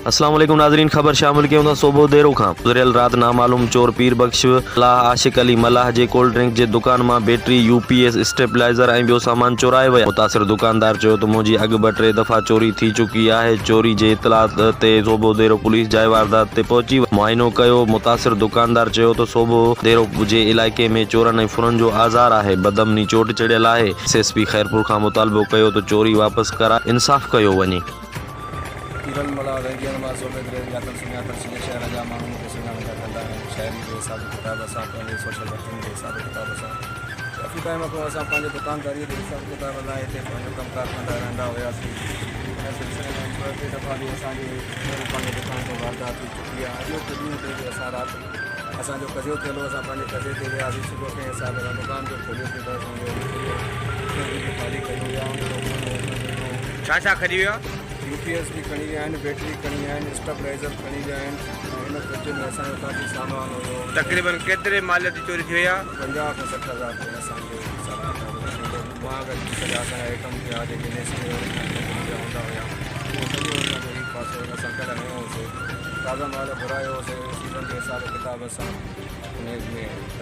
اسلام عليڪم ناظرين خبر شامل ڪيون ٿا صوبو ديرو کان گذريل رات نامعلوم چور پير بخش ملاح عاشق علي ملاح جي ڪولڊ ڊرنڪ جي دڪان مان battery, U P S, stabiliser ۽ ٻيو سامان چورائي ويا. متاثر دڪاندار چيو ته منهنجي اڳ به ٽي دفعا چوري ٿي چڪي آهي، چوري جي اطلاع تي صوبو ديرو پوليس جاء واردات تي پهچي معائنو ڪيو، متاثر دڪاندار چيو ته صوبو ديرو جي علائقي ۾ چورن ۽ ڦرن جو آزار آهي، بدامني چوٽ چڙهيل آهي، ايس ايس پي خيرپور کان مطالبو ڪيو ته چوري واپس ڪرائي انصاف ڪيو وڃي. پيرل ملاح وينگيڻ مان صوبي دري ڄاتل سڃاتل سڄي شهر جا ماڻهو مون کي سڃاڻندا ڪندا آهن شاعري جي حساب ڪتاب سان پنهنجي سوشل ورڪنگ جي حساب ڪتاب سان ڪافي ٽائيم کان اسان پنهنجي دڪانداري جي حساب ڪتاب لاء هتي پنهنجو ڪم ڪار ڪندا رهندا هياسين ان سلسلي ۾ ٻه ٽي دفعا به اسان جي پنهنجي دڪان تي واردات ٿي چڪي آهي اڄوڪي ڏينهن تي به اسان رات اسان جو قضيو ٿيل هو اسان پنهنجي قضيي تي وياسين صبح ڪنهن حساب سان دڪان جو کوليوسين ته اسان جو فرج به خالي ڪيو ويا ان جو ڇا ڇا کڄي ويو آهي؟ يو پي ايس به کڻي ويا آهن بيٽري کڻي ويا آهن اسٽبلائيزر کڻي ويا آهن ۽ ان فرج ۾ اسان جو ڪافي سامان هيو. تقريبن ڪيتري ماليت جي چوري ٿي وئي آهي؟ 50 کان 60 هزار تائين اسان جو حساب ڪتاب ٿيندو. مهانگا سڄا اسان جا آئٽم ٿيا جيڪي نيسٽي ڪمپني جا هوندا هيا اهو سڄو اسان جو هي پاسو هن سان ڪلهه هنيو هوسي تازا مال گهرايو هوسي سيزن جي حساب ڪتاب سان ان ۾.